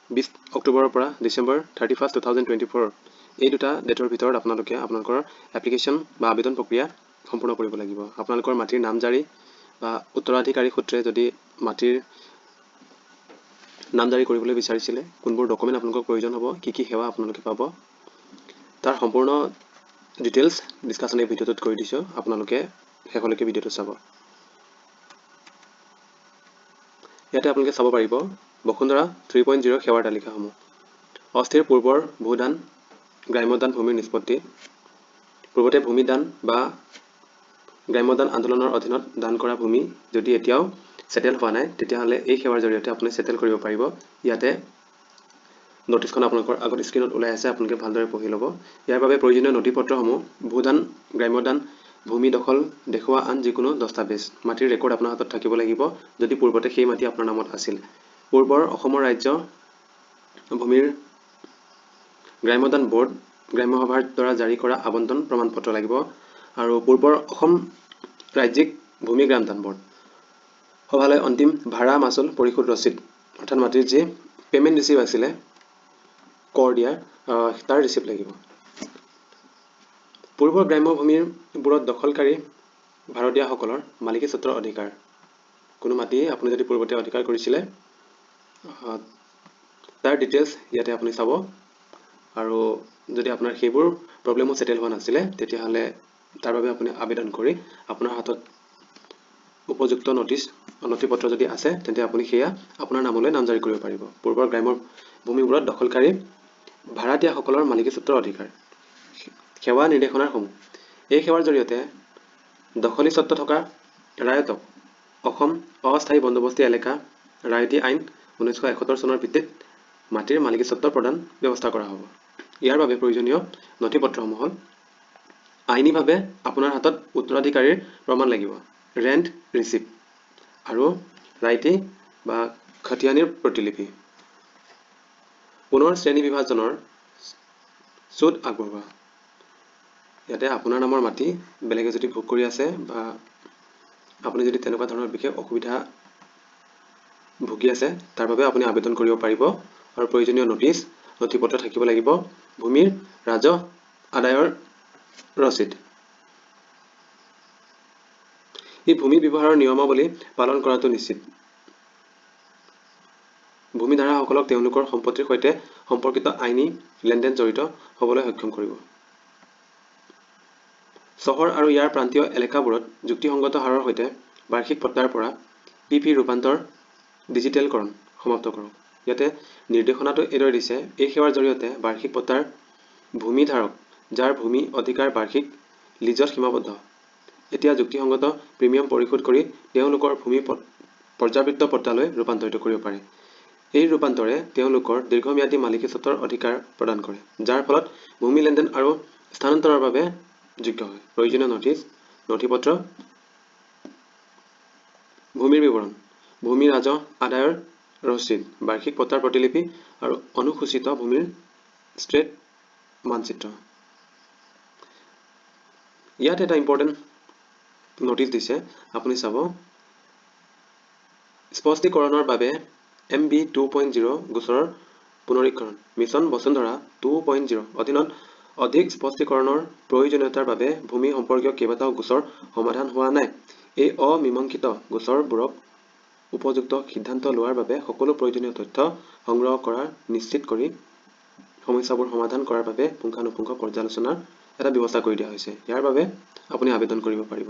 20 অক্টোবৰৰ পৰা December 31, 2024, এই দুটা ডেটৰ ভিতৰত আপোনালোকে আপোনালোকৰ এপ্লিকেশ্যন বা আবেদন প্ৰক্ৰিয়া সম্পূৰ্ণ কৰিব লাগিব। আপোনালোকৰ মাটিৰ নামজাৰি বা উত্তৰাধিকাৰী সূত্ৰে যদি মাটিৰ নামজাৰি কৰিবলৈ বিচাৰিছিলে, কোনবোৰ ডকুমেণ্ট আপোনালোকক প্ৰয়োজন হ'ব, কি কি সেৱা আপোনালোকে পাব, তাৰ সম্পূৰ্ণ ডিটেইলছ ডিছকাশ্যন এই ভিডিঅ'টোত কৰি দিছোঁ। আপোনালোকে শেষলৈকে ভিডিঅ'টো চাব। ইয়াতে আপোনালোকে চাব পাৰিব বসুন্ধৰা 3.0 সেৱাৰ তালিকাসমূহ। অস্থিৰ পূৰ্বৰ ভূদান, গ্ৰাম্যদান ভূমিৰ নিষ্পত্তি। পূৰ্বতে ভূমিদান বা গ্ৰাম্যদান আন্দোলনৰ অধীনত দান কৰা ভূমি যদি এতিয়াও ছেটেল হোৱা নাই, তেতিয়াহ'লে এই সেৱাৰ জৰিয়তে আপুনি ছেটেল কৰিব পাৰিব। ইয়াতে নটিছখন আপোনালোকৰ আগত স্ক্ৰীণত ওলাই আছে, আপোনালোকে ভালদৰে পঢ়ি ল'ব। ইয়াৰ বাবে প্ৰয়োজনীয় নথি পত্ৰসমূহ ভূদান, গ্ৰাম্যদান, ভূমি দখল দেখুওৱা আন যিকোনো দস্তাবেজ, মাটিৰ ৰেকৰ্ড আপোনাৰ হাতত থাকিব লাগিব যদি পূৰ্বতে সেই মাটি আপোনাৰ নামত আছিল। পূৰ্বৰ অসমৰ ৰাজ্য ভূমিৰ গ্ৰাম্যদান বৰ্ড, গ্ৰাম্য সভাৰ দ্বাৰা জাৰি কৰা আবণ্টন প্ৰমাণপত্ৰ লাগিব আৰু পূৰ্বৰ অসম ৰাজ্যিক ভূমি গ্ৰামদান বৰ্ড সভালৈ অন্তিম ভাড়া মাচুল পৰিশোধ ৰচিদ, অৰ্থাৎ মাটিৰ যি পে'মেণ্ট ৰিচিপ্ট আছিলে কৰ দিয়া, তাৰ ৰিচিপ্ট লাগিব। পূৰ্বৰ গ্ৰাম্য ভূমিবোৰত দখলকাৰী ভাড়াতীয়াসকলৰ মালিকী স্বত্বৰ অধিকাৰ। কোনো মাটি আপুনি যদি পূৰ্বতে অধিকাৰ কৰিছিলে, তাৰ ডিটেইলছ ইয়াতে আপুনি চাব। আৰু যদি আপোনাৰ সেইবোৰ প্ৰব্লেমো ছেটেল হোৱা নাছিলে, তেতিয়াহ'লে তাৰ বাবে আপুনি আবেদন কৰি আপোনাৰ হাতত উপযুক্ত নটিচ, নথি পত্ৰ যদি আছে, তেন্তে আপুনি সেয়া আপোনাৰ নামলৈ নামজাৰি কৰিব পাৰিব। পূৰ্বৰ গ্ৰাম্য ভূমিবোৰত দখলকাৰী ভাড়াতীয়াসকলৰ মালিকী স্বত্বৰ অধিকাৰ। সেৱা নিৰ্দেশনাসমূহ। এই সেৱাৰ জৰিয়তে দখলী স্বত্ব থকা ৰায়তক অসম অস্থায়ী বন্দোবস্তি এলেকা ৰায়তী আইন 1971 চনৰ ভিত্তিত মাটিৰ মালিকী স্বত্ব প্ৰদান ব্যৱস্থা কৰা হ'ব। ইয়াৰ বাবে প্ৰয়োজনীয় নথি পত্ৰসমূহ হ'ল আইনীভাৱে আপোনাৰ হাতত উত্তৰাধিকাৰীৰ প্ৰমাণ লাগিব, ৰেণ্ট ৰিচিপ্ট আৰু ৰাইটি বা খতিয়ানিৰ প্ৰতিলিপি, পুনৰ শ্ৰেণী বিভাজনৰ চুট আগবঢ়োৱা। ইয়াতে আপোনাৰ নামৰ মাটি বেলেগে যদি ভোগ কৰি আছে বা আপুনি যদি তেনেকুৱা ধৰণৰ বিশেষ অসুবিধা ভুগি আছে, তাৰ বাবে আপুনি আবেদন কৰিব পাৰিব। আৰু প্ৰয়োজনীয় নটিচ, নথি পত্ৰ থাকিব লাগিব, ভূমিৰ ৰাজহ আদায়ৰ ৰচিদ। এই ভূমি ব্যৱহাৰৰ নিয়মাৱলী পালন কৰাটো নিশ্চিত। ভূমিধাৰাসকলক তেওঁলোকৰ সম্পত্তিৰ সৈতে সম্পৰ্কিত আইনী লেনদেন জড়িত হ'বলৈ সক্ষম কৰিব। চহৰ আৰু ইয়াৰ প্ৰান্তীয় এলেকাবোৰত যুক্তিসংগত হাৰৰ সৈতে বাৰ্ষিক পট্টাৰ পৰা পি পি ৰূপান্তৰ ডিজিটেলকৰণ সমাপ্ত কৰক। ইয়াতে নিৰ্দেশনাটো এইদৰে দিছে, এই সেৱাৰ জৰিয়তে বাৰ্ষিক পট্টাৰ ভূমিধাৰক, যাৰ ভূমি অধিকাৰ বাৰ্ষিক লিজত সীমাবদ্ধ, এতিয়া যুক্তিসংগত প্ৰিমিয়াম পৰিশোধ কৰি তেওঁলোকৰ ভূমি পৰ্যাবৃত্ত পট্টালৈ ৰূপান্তৰিত কৰিব পাৰে। এই ৰূপান্তৰে তেওঁলোকৰ দীৰ্ঘম্যাদী মালিকী স্বত্বৰ অধিকাৰ প্ৰদান কৰে, যাৰ ফলত ভূমি লেনদেন আৰু স্থানান্তৰৰ বাবে যোগ্য হয়। প্ৰয়োজনীয় নটিচ, নথিপত্ৰ, ভূমিৰ বিৱৰণ, ভূমি ৰাজহ আদায়ৰ ৰচিদ, বাৰ্ষিক পট্টাৰ প্ৰতিলিপি আৰু অনুসূচিত ভূমিৰ ষ্ট্ৰেট মানচিত্ৰ। ইয়াত এটা ইম্পৰ্টেণ্ট নটিচ দিছে, আপুনি চাব। স্পষ্টীকৰণৰ বাবে এম বি 2.0 গোচৰৰ পুনৰীক্ষণ। মিছন বসুন্ধৰা 2.0 অধীনত অধিক স্পষ্টীকৰণৰ প্ৰয়োজনীয়তাৰ বাবে ভূমি সম্পৰ্কীয় কেইবাটাও গোচৰ সমাধান হোৱা নাই। এই অমীমাংসিত গোচৰবোৰক উপযুক্ত সিদ্ধান্ত লোৱাৰ বাবে সকলো প্ৰয়োজনীয় তথ্য সংগ্ৰহ কৰাৰ নিশ্চিত কৰি সমস্যাবোৰ সমাধান কৰাৰ বাবে পুংখানুপুংখ পৰ্যালোচনাৰ এটা ব্যৱস্থা কৰি দিয়া হৈছে। ইয়াৰ বাবে আপুনি আবেদন কৰিব পাৰিব।